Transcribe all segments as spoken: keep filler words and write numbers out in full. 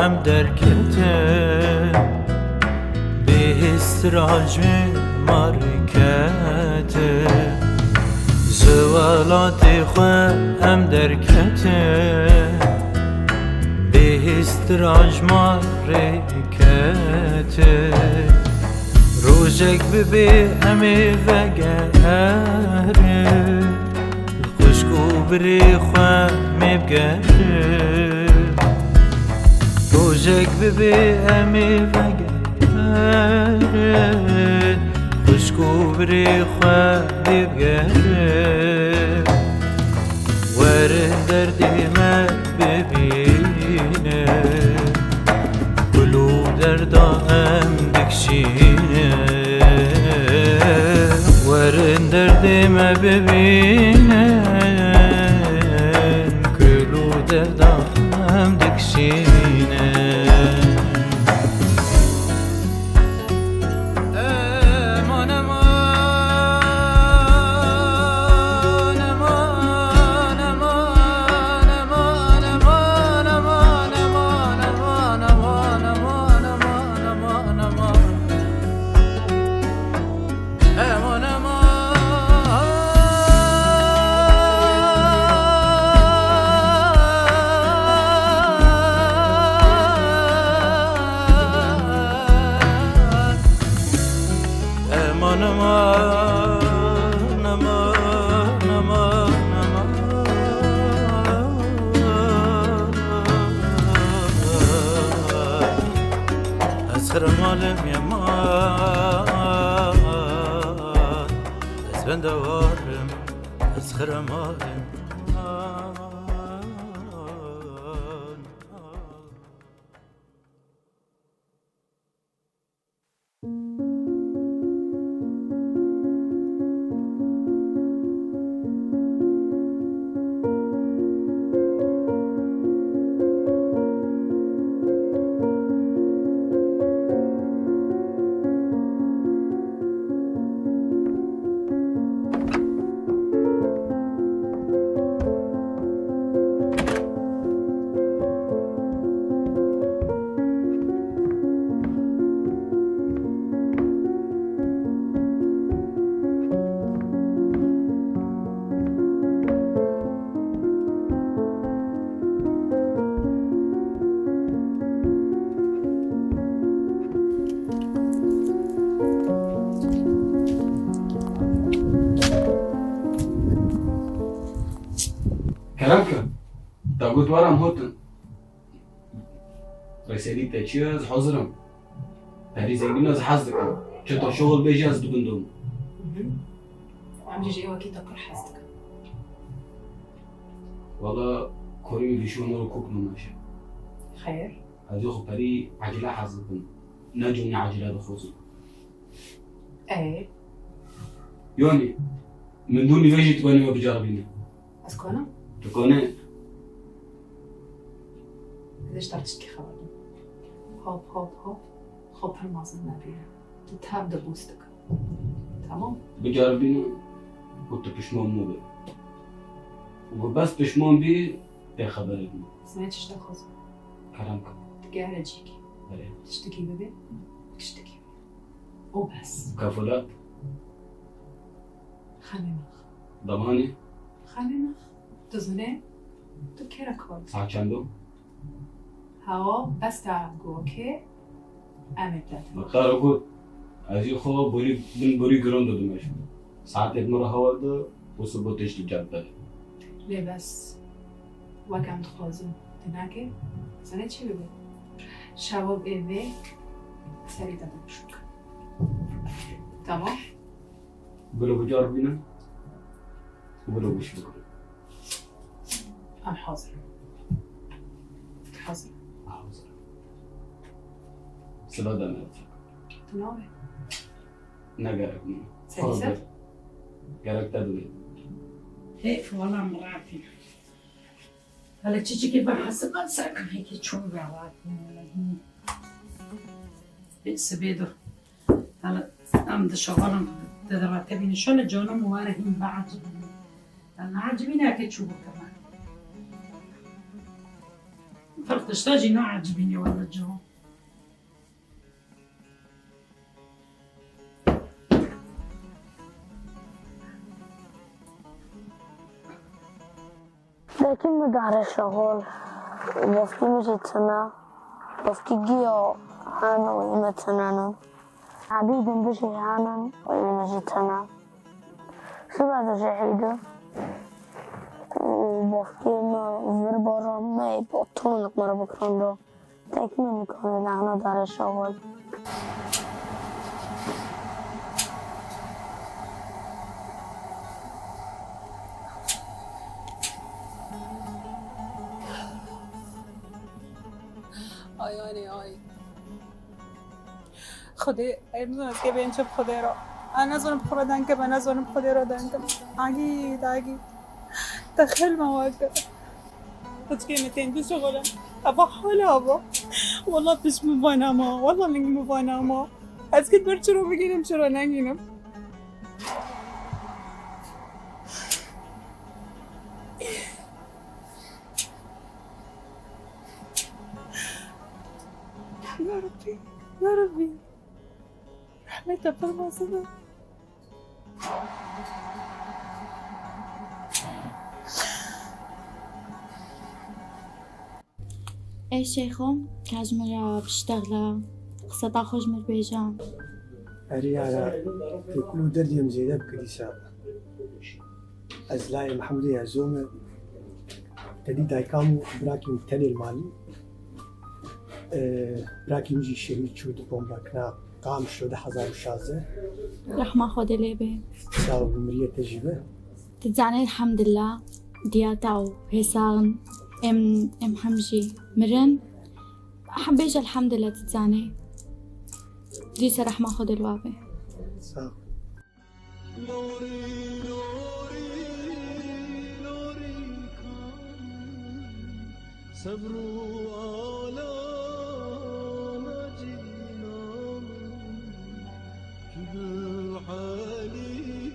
Em derketin, bêhîstra ji mar ketin. Ji welatê xwe em derketin, bêhîstra ji mar rê ketin. Rojek bibê em ê vegerin, xwişk û birê xwe mê bigerin. Rojek bibê em ê vegerin, xwişk û birê xwe mê bigerin. Werin derdê me bibînin, gul û derda em dikişînin. Werin derdê me bibînin, gul û derda em dikişînin. Eman, eman, eman, eman, eman. Ez xirem alim yeman, ez bendewar im, ez xirem alim. Kerem ke, te got werin em hatin. Rêserî te çi ye, ez hazir im. Perî zengîn e, ez hez dikim. Çi te şixul bêjî, ez di bin de me. Mhm. Em jî ji êwekî te pir hez dikin. Wela, korî min vîşo noro kok nûmeşe. Xeyr. Ez ê xwe perî ecile hez dikim. Ne conî ecile dixwazim. Ê? Yanî, min dû nîve jî tu benî me biceribîne. Ez kona? Tu kone? Ez ê ji te tiştkî xeber bim. Hop, hop, hop. Xwe pir mezin nebîne. Tu tev de bûs dike. Tamam? Biceribîne û tu pişman nabî. Û bes pişman bî, tê xeberê bî. Zanî çi ji te dixwazim? Kerem ke. Digere cîkî. Belê. Tiştekî bibe, tiştekî bibe. Û bes. Kefolet? Xemê nax. Demanê? Xemê nax. Tu zanî, tu kera kol. Saet çend o? Hewa bes te gokê, em ê te. Muxtar got, ez jî xwe borî, bin borî giron de dimeşim. Saetê min re hewa de, û sibo tişt cem te. Lê bes, wek em dixwazin, tu nake, zanî çi bibe? Şewa ê vê serê te de bişûk. Tamam? Bilo bicar bîne, bilo biş bikin. Em hazir in. Tu hazir? Hazir. Silav de me. Tu navê? Ne gerek min. Serî ser? Gerek te dibê. Heyf, wala miratî. Hele çiçikê ben hesaba ser kan hekî çû ve hatî. Bê sibê do. Hele em dişixulin, di, di rate bîne. Şöyle canım were hîn biecibîne. Em neecibîne ke çû bikeme. Her tişta jî naecibîne wele ciwan. Dayikê min dare şexul, bavkê min jî tune, bavkê giya hene û ê me tune ne. Ebî din bijî hene û ê me jî tune. Sibe de jî heyde û bavkê min vir bara me ê batonik me re bikiranda. Tekmî nikane lehna dare şawal. Ay anê ay. Xwedê, em zûn ez kê bên çi bi Xwedê re. Ez nezanim bi xwe re deng kim, ez nezanim bi Xwedê re deng kim. Agî, agî. Te xel me weke. Piçkê min tên du şixulin. Eva hala ava. Walla pişt min vana ma. Walla ling min vana ma. Ez kit ber çiro bigînim, çiro nengînim. Ya Rabbi, ya Rabbi. Rehmeta pir mezin e. Ey şeyxo, ka ji min re biştexle, qiseta xwe ji min bêje. Erê yara, tu kul û derdê min zêde bike dîsa. Ez layê Mehmudê ya zome, te dî dayika min û birakî min tenê li malî. Ee, birakî min jî şehîd çû di bombakina Qamişlo du hezar û şazdeh. Rehma Xwedê lê be. Sağ ol, miriyê te jî be. Tu zanî, elhamdulillah, diya te û hêsan em, em hem jî mirin. Hem bêje elhamdulillah, tu zanî. Dîsa rehma Xwedê li wa be. Sağ ol. Sebr û alana cîna min, tu bi helî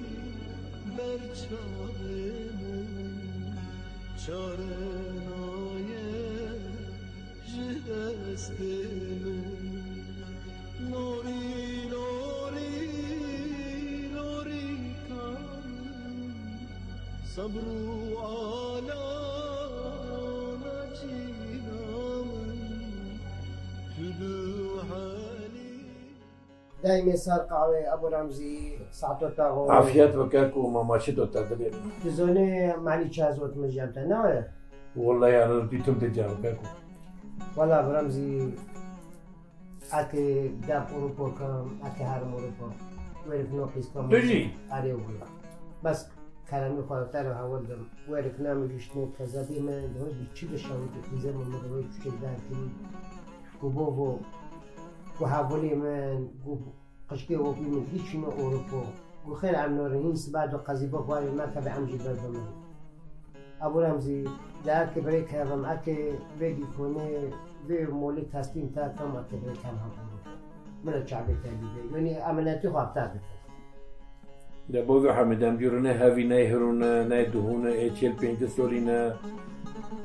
ber çavê min, çare naye ji destê min. Lorî, lorî, lorîka min, sebr û alana cîna min, tu bi helî. Daîmê sar qawê Ebû Remzî, saeto te xweş. Afiyet be keko, ma maçî do te dilê. Tu zonê malî çi ez gotim ji cem te, ne? Wellahî, yani dîtim te cem keko. Wela Ebû Remzî, eke dem Ewropa kam, eke herim Ewropa. Wêrik no qîz kam. Tu jî? Erê wela. Bes keremî xwe te re hewil dim. Wêrik ne min giştine kezebê min, di wê çi dişewitî qîzê min, min rewê çûçek derkirî. Ku bo bo, ku hevalê min, ku qişkê opî min, hîç çûne Ewropa. Ku xêr em norî hîn siba do qezî bixwarê me keve em jî ber bimînin. Ebû Remzî, de eke birê kevim, eke vê dîkonê, vê molê teslîm te kim, eke birê kevim Ewropa. Min re çavê te bîbe. Yanî eminetî xwe hevta dikim. De bo vê hemî dem cûrine hevî ney hirûne, ney duhûne, ê çêl pêncî solî ne.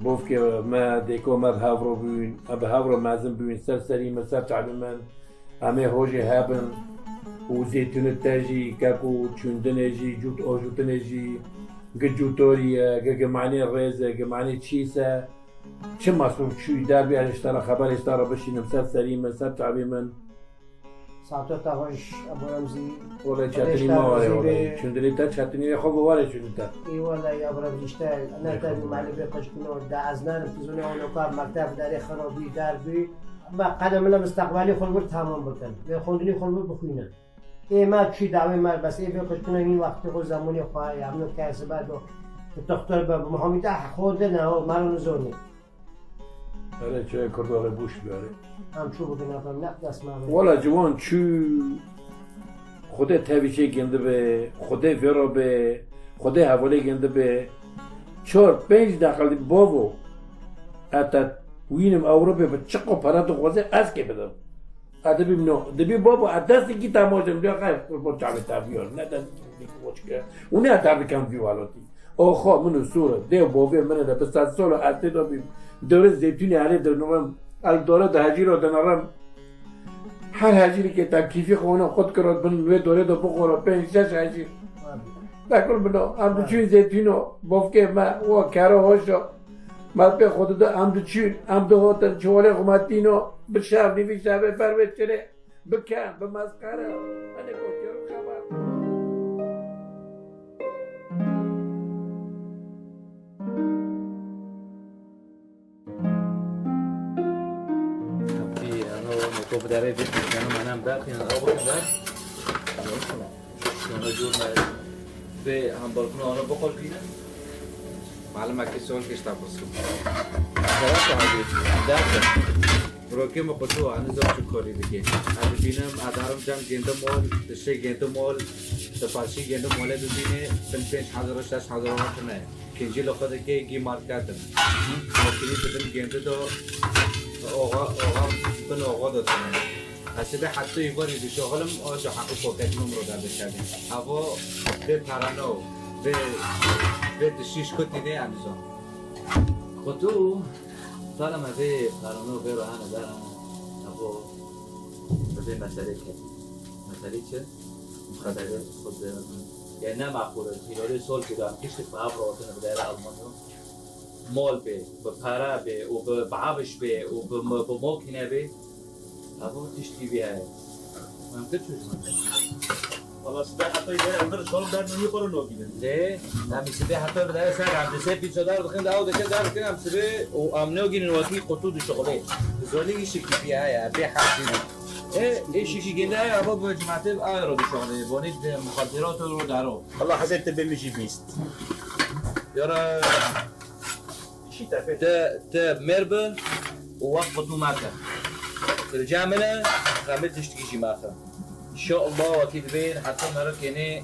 Bovke me, dêko me bi hev re bûyn, em bi hev re mezin bûyn, ser serî min, ser çavê min. Em ê hojê hebin û zêtûnê te jî, kek û çûndinê jî, cût ojûtinê jî, gi cûtorî ye, gi gimanê rêz e, gimanê çîs e. Çi mesrûf çûyî derbî, ez ji te re xeber, ji te re bişînim, ser serî min, ser çavê min. Saeto te xweş, Ebû Remzî. Wele çetinî ma were, wele. Çûndinê te çetinî ye, xwe bi were çûndin te. Ê wele ya Ebû Remzî, işte, ne te bi malê vê qişkino, de ez nerim, tu zonê ew lokar mekteb derê xirabî, derbî. Me qede min le misteqbalê xwe li wir tamam bikin. Vê xwendinê xwe li wir bixwînin. Ê me çû dawê me, bes ê vê qişkino hîn wextê xwe zemanê xwe, ya min ke sibe do, bi doktor be, bi Muhammed, ah, xwendin e, o, me re nizonê. Erê, çayê Kurdo re bûş biyare. Em çû bigin, em ne dest me. Wala ciwan çû, Xwedê tevî çê gindi be, Xwedê vê re be, Xwedê hevalê gindi be. Çar, pênc deqe li bavo. Ete wînim Ewropê bi çiqo pere dixwaze, ez kê bidim. E dibî min o, dibî babo, e destê kî temaşe, min diya xeyr, bo çavê te biyar. Ne destê kî boçke. Û ne te dikem vî welatî. Oxo min û sûr e. Dê û bovê min e de bi sedsala ez tê de bîm. Dewrê zeytûnê erê dinûrim. El dore de hecîro dinirim. Her hecîrikê te kîfî xwe hona qut kiro bin wê dorê de bixwaro pênc şeş hecîr. Tekul bino, em diçûn zeytûno, bovkê me, o kero hoşo. Me pê xwe dide, em diçûn, em dihotin, çiwalê xwe me tîno, bi şev, nîvî şevê ber wê çirê. Bikem, bi mesxere. Hene ku kêro xeber. Kapî, ano, moto bi derê bî, yanım anam da, yanım da, bakın da. Sonra görme. Ve hamburgunu ona bakar bine. Malum ki son kişta basın. Serasa abi, derse. Rokê min qutu, anî zor çi korî dike. Ez dibînim, ez herim cem gêndim ol, tiştê gêndim ol, siparişî gêndim olê bibîne, bin pênc hezar û şeş hezar wextine. Kincî li xwe dike, gî market in. Makînî dibin gêndi do, oxa, oxa, bin oxa do tine. Ez sibê heta îvarî dişoxlim, o ji heqî poket numro de dikevin. Evo vê perano, vê, vê tiştî ji ku tîne, em dizon. Qutu. Dara me vê perano vê re hene dara me. Evo bi vê meselê ket. Meselê çi? Meselê xwe de, yani ne makul e. Tîrorê sol kira, tiştek bi av rotine bi dere Almanya. Mol bê, bi para bê, û bi, bi aviş bê, û bi, bi mokîne bê. Evo tiştkî vî heye. Em kir çû ji me. Valla sibê heta yê em bir şol der nûyî xwe nogînin. Lê, em sibê heta bi der ser, em di sê pîçodar dixin, ew dike der dikin, em sibê û em nogînin wekî qutu dişuxulê. Zonî îşikî pî heye, bê hesî bî. Ê, îşikî ginde heye, evo bi cimatê aero dişuxulê. Bonî di muxaddirat û daro. Allah hezet te bê min jî bîst. Yara. Te, te mêr bi û wext bi tu meke. Rica min e, xemê tiştikî jî mexe. Înşallah wekî dibên, heta mero kênê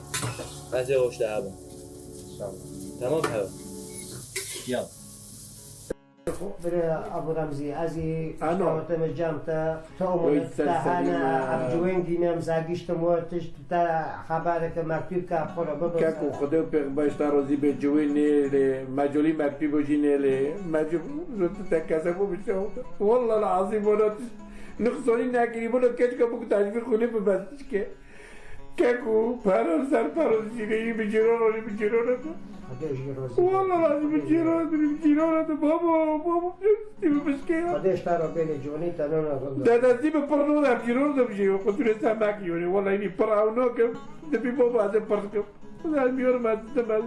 ez ê hoş de hebim. Înşallah. Tamam, hewe. Ya. Bire Abu Remzî, ez ê Ano. Te me cem te, te Oy, omone te ser hene, serî me. Ev ciwên dîne, em zagiştim we tişt, te xebereke mektûb ke, xwe re bibe. Kek û Xwedê û pêxember ji te razî be, ciwê nêlê, mecolî mektûbo jî nêlê, mecû, te kesebo bi çaw. Walla lazîm wala tu nixsonî nekirî, wala keçka bû ku te ji vî xwînê bi bes dike. Kek û pere ser pere jî neyî bi cîran, bi cîran e. Xwedê ji wî razî be. Walla lazîm bi cîran, bi cîran e, babo, babo, bi bişkê ya. Xwedê ji te re bêne, ciwanî te nana rind e. Dedesî bi pir nû de cîran de bijî, xwe tu rê semek yonî, walla înî pir ew nakim, dibî babo ez ê pir dikim. Ez miyorim ez didim ez.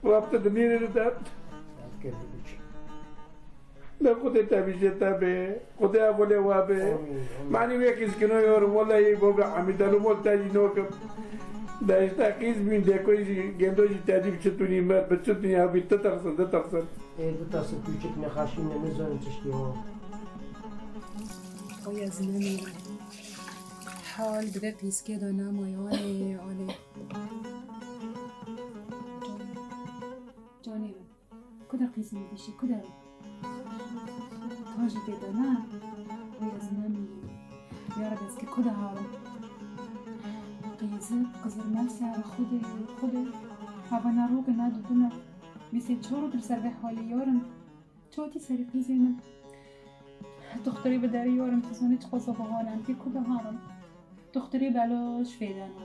Rabte de nêrê de. Belkê bibiçî. Ne Xwedê te bijê te be, Xwedê evolê we be. Amîn, amîn. Manî wê qîzkino yor, wellahî bo be Hamîd Elo mol te jî nokim. De işte qîz bîn de koy jî, gendo jî te dî bi çi tunî me, bi çi tunî ew bî, ti tersin, ti tersin. Ê, du tersin küçük ne xaşîn ne, nizanim tiştî ho. Oy ez nemînim. Hal dibe pîskê de nemaye, anê, anê. Canê min. Ku de qîzim dişî, ku de? Tajî tê de ne? Wê ez nemînim. Ya Reb, ez ki ku de harim? Qîzi, qizir mevse, Xwedê, Xwedê. Hava ne rok e, ne dudin e. Vîsê çor dir ser vê halî yarim. Çotî serî qîzê min. Doxtorî bi derî yarim, tu zanî çiqas bihanem, tê ku de harim? Doxtorî belo ji fêdeno.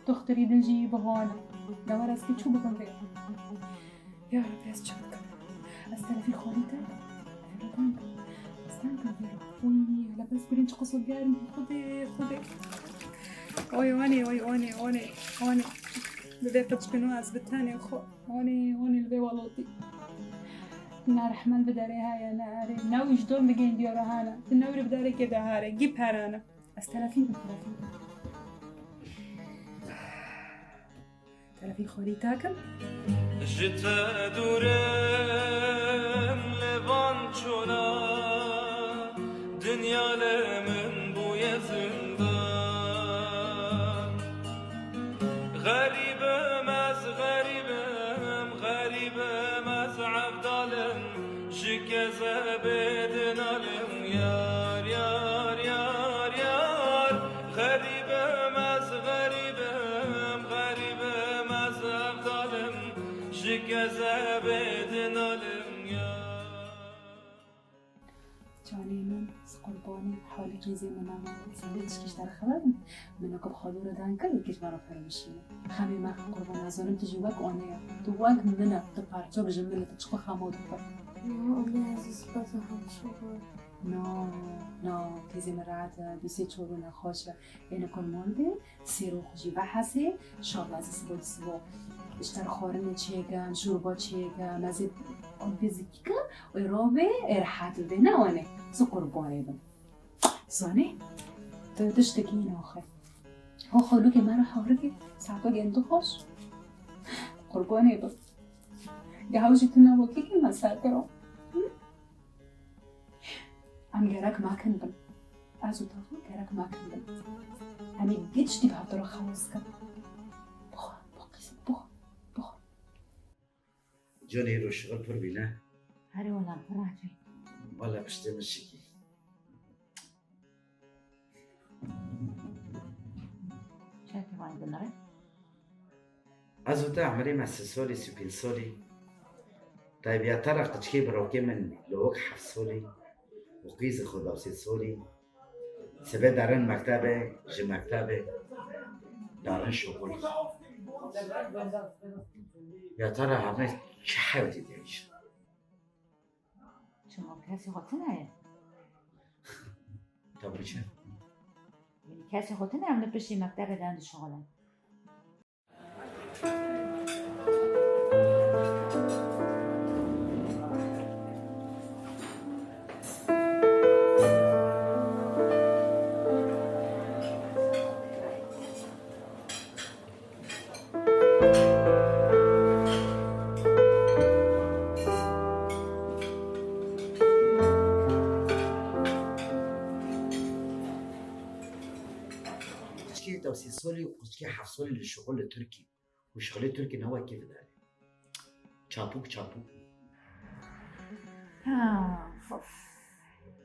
Doxtorî din jî bihane. De were ez ki çû bikim vê. Ya Rebbi, ez çi bikim? Ez telefî xalî te? Vêro deng. Ez deng kim vêro. Uy, hele bes birîn çiqas germ. Xwedê, Xwedê. Oy, anê, oy, anê, anê, anê. Bi vê qicikino ez bi tenê xwe. Anê, anê li vê welatî. Ne rehmend bi derê heye, ne erê. Ne wijdan bi gêndiyara hene. Tu newrî bi derê kê de here. Gî perene. Ez telefîn, telefîn. Telefîn xwedî takim. Ji te dûr im li van çola, dinya li min bûye zindan. Xerîb im ez, xerîb im, xerîb im ez evdal im. Ji kezebê dinalim yar, yar, yar, yar. Xerîb im ez, xerîb im, xerîb im ez evdal im. Qurbanê, halê qîzê min a, min sendê tiştî ji te re xeber min. Min ku bi xalo re dan kir, û kir me re pere bişîne. Xemê me qurban, ez zanim tu jî wek ane ye. Tu wek min e, tu parçok ji min e, tu çiqo xemo dixwe. Ya, ane ez ê spas hemşire. Na, na, qîzê min rehet e, dûsê çor û nexweş e. Êne kurban bê, sêro xwe jî vehesê, şaba ez ê sibo di sibo ji te re xwarinê çêkim, şorba çêkim, ez ê bê zikî kim, ê ravê, ê rehet bibê, ne wane, tu qurbanê bim. Zanî, tu tiştekî naxe. Ho xalûkê me re harikê, saeto gendo xweş. Qurbanê bim. Gehaw jî tu ne wekî kî me ser kiro. Em gerek makin bin. Ez û Taxo gerek makin bin. Em ê giş tî bi hev re xelas kin. Bixwe, bixwe, bixwe, bixwe. Canê îro şixil pir bîne. Herê wela pir rahat bî. Wela piştê min şikî. Çawa van dinere? Ez û te emirê me sê solî, sî pênc solî. Taybiya te re qiçkê birokê min li ok heft solî û qîzê xwe dawsê solî. Sibê derin mektebê, ji mektebê derin şoxul. Ya te re hevne çi hewdî değişir? Çima kesê xwe tune ye? Tabii ki. Yanî kesê xwe tune em li piştî mektebê de dişixulin. Qirçikê tewsê solî û qirçikê heft solî li şixul li Tirkî û şixulê Tirkî ne wekî vidarê. Çapûk çapûk. Ha, of.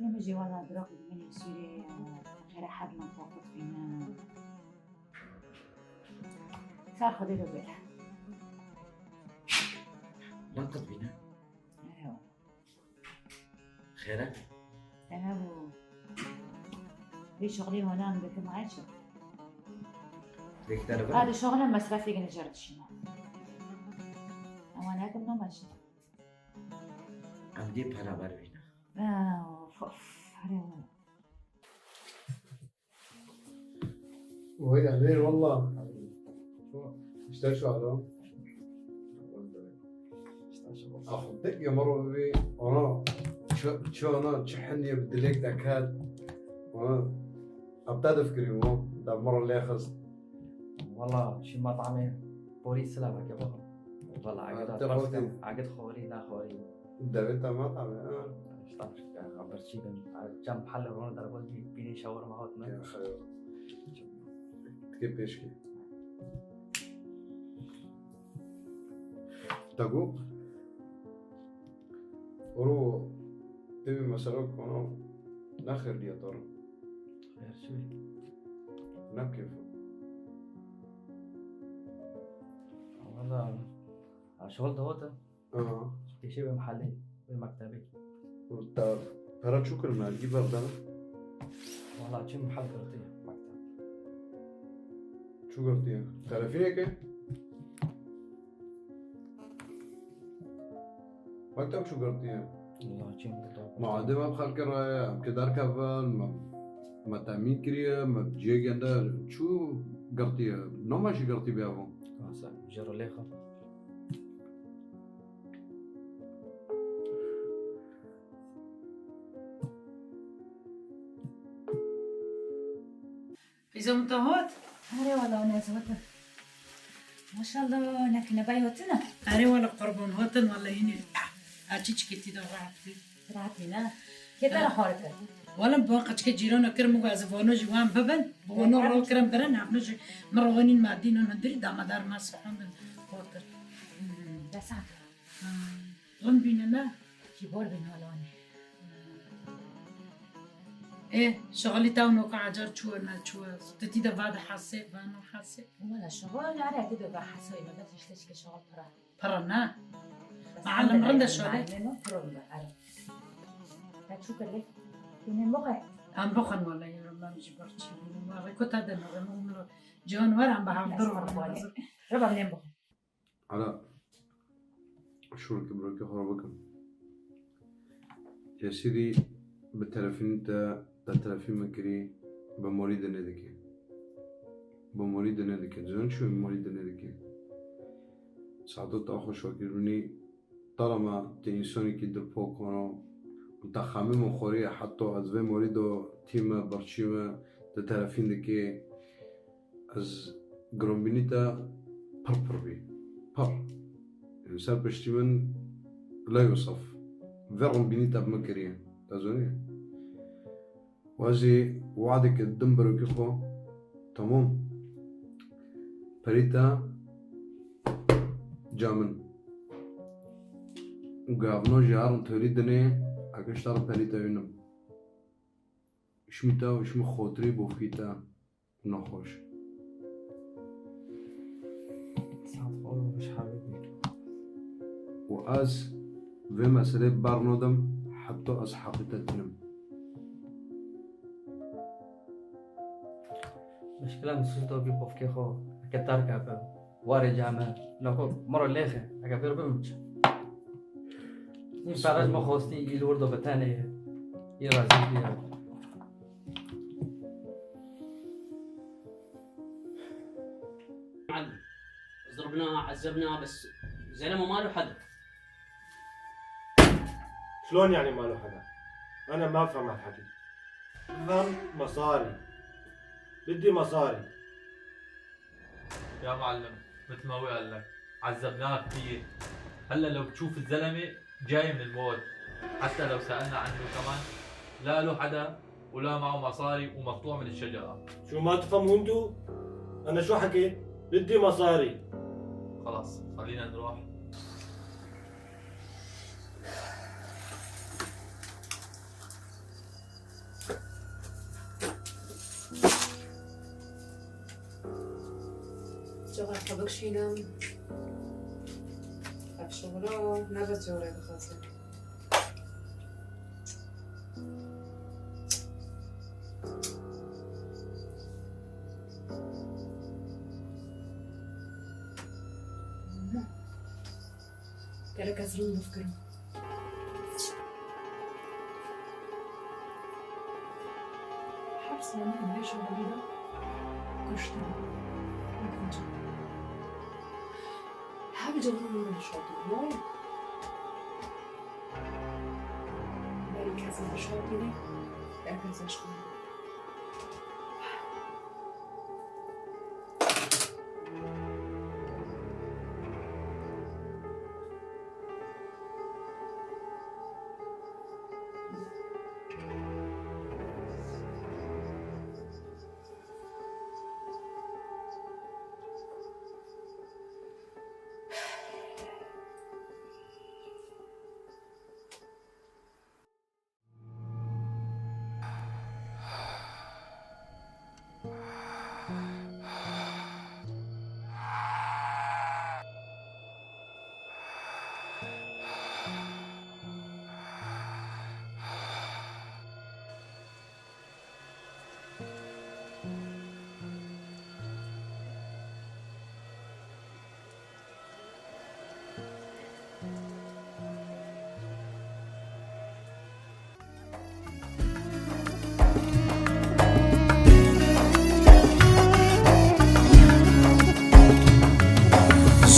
Yê min jî wela dirok bi min ê Sûriyê ye. Qere hed min xwe xurt bîne. Sar Xwedê de bêle. Lan qet bîne. Eywa. Xêr e? Te hebû. Vê şixulê hona em dikim, ayê çi? Lêk te li vir? Hadi şixulê mesrefê gine jêr dişîne. Ama nekim namaşe. Em dê para ber bîne. Ah, of, of. Hadi oğlum. Vay Emir, valla. İşte şu adam. Ax, tek ya mero bi ana çi, çi ana çi heniye bi dilek deket. Ana aptal fikri o da mero lexis. Valla şu matamê porî silaveke baba. Valla Ha, agit te xortî. Agit xorî na xorî. Devê te matamê, ha. İşte, ya, birçî bin. Cem hal rona derbaz bir bînî şawarma hat min. Ya, xeyr. Tikê pêşkê. Te got, ro tevî mesela kono nexêr diye to re. Xêr çi bî? Ne kêf. Valla, ha, şol de hote. Aha. Pêşê wê mehellê, wê mektebê. Û te pera çû kir me, gî berdana? Wala çû mehel girtiye mekteb. Çû girtiye? Telefîneke? Mekteb çû girtiye? Wala çû girtiye. Ma adê me bi xelkê re ye, em ki derkevin, me, me temîn kiriye, me cihê gende çû girtiye? Nama jî girtî bê evo? Masa, jero lê xwe. Qîza min te hot? Erê wala, ne ez hotim. Maşallah, ne kinebay hotine. Erê wala qurban hotin, wala hînî. Ah, a çiçikê tî de rahat bî. Rahat bî, ne? Kê te re xwarin kir? Wala bi wan qeçikê cîrana kirim, min got ez vano jî wan bibin. Bi wano rol kirim birin, hevno jî min re wanîn me dînin hundirî, damadar me sixandin. Hotir. Hmm, desa. Ha, rind bîne ne? Ji bor bîn hala wan. Ê, şixulî te û noka ecar çû ne çû. Tu tî de va de hesê, va no hesê. Wala şixul, are tî de va hesê, me bes işte şike şixul pira. Pira ne? Bes Mealim pira rind e yani, şole. Mealim pira rind e, are. Te çû kir lê? Em bixwin wele yarim, em jî birçî bûn. Wele ku te de nexwe, min lo ciwan were em bi hev biroxin. Reba min êm bixwin. Ala, şûrkî birokê xwe re bikim. Yesîrî bi telefînî te, te telefîn min kirî, bi morî dinê dike. Bi morî dinê dike. Dizan çi morî dinê dike? Saeto te xwe şokir binî, talama te însanekî di pokano, te xemî min xweriye, heta ez vê morî do tîme, birçîme, te telefîn dike. Ez gironbînî te pir pir bî. Pir. Yanî ser piştî min la Yusuf. Vê ronbînî te bi min kiriye. Te zanî? Û ez jî wadeke didim birokî xwe. Temam. Perî te ca min. Û gavno jî herin torî dinê, eke ji te re perî te wînim. Ji min te û ji min xotirî bofkî te. Nexweş. Saet xwe roj hebibî. Û ez vê meselê bernadim heta ez heqî te dinim. Mişkila min sûz dawî bofkê xwe eke terk ebe. Warê came, nako miro lêxe, eke pêr bim çi? Î peraj me xwestî, î li wir do bi tenê, î razî bî. معلم. ضربناها، عذبناها، بس زلمة ما له حدا. شلون يعني ما له حدا؟ أنا ما بفهم هالحكي. بفهم مصاري. بدي مصاري. يا معلم، مثل ما هو قال لك، عذبناه كتير. هلأ لو بتشوف الزلمة جاي من الموت، حتى لو سألنا عنه كمان، لا له حدا ولا معه مصاري ومقطوع من الشجرة. شو ما تفهموا انتو؟ أنا شو حكيت؟ بدي مصاري. خلاص، خلينا نروح. Cevher xwe bikişînim. Ev şixula ne bi zorê dixwaze. Gerek ez rû nû bikirim. Her saniye li vê şaxulî de kuştin. Wek vê çaxê. Her cihê min şaxulî. Berî kesên şaxulî, her kesên şaxulî.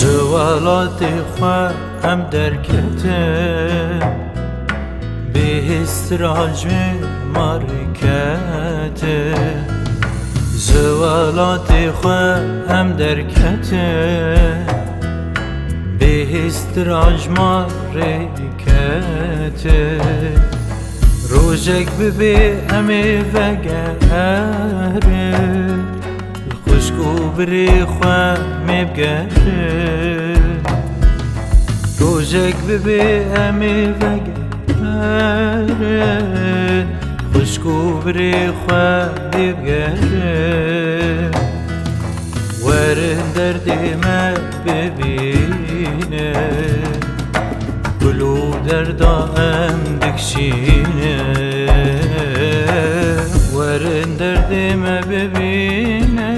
Ji welatê xwe em derketin, bêhîstra ji markete. Ji welatê xwe em derketin, bêhîstra ji markete. Rojek bibê em ê vegerin, xwişk û birê xwe mê bigerin. Rojek bibê em ê vegerin, xwişk û birê xwe lê bigerin. Werin derdê me bibînin, gul û derda em dikişînin. Herin derdê me bibîne,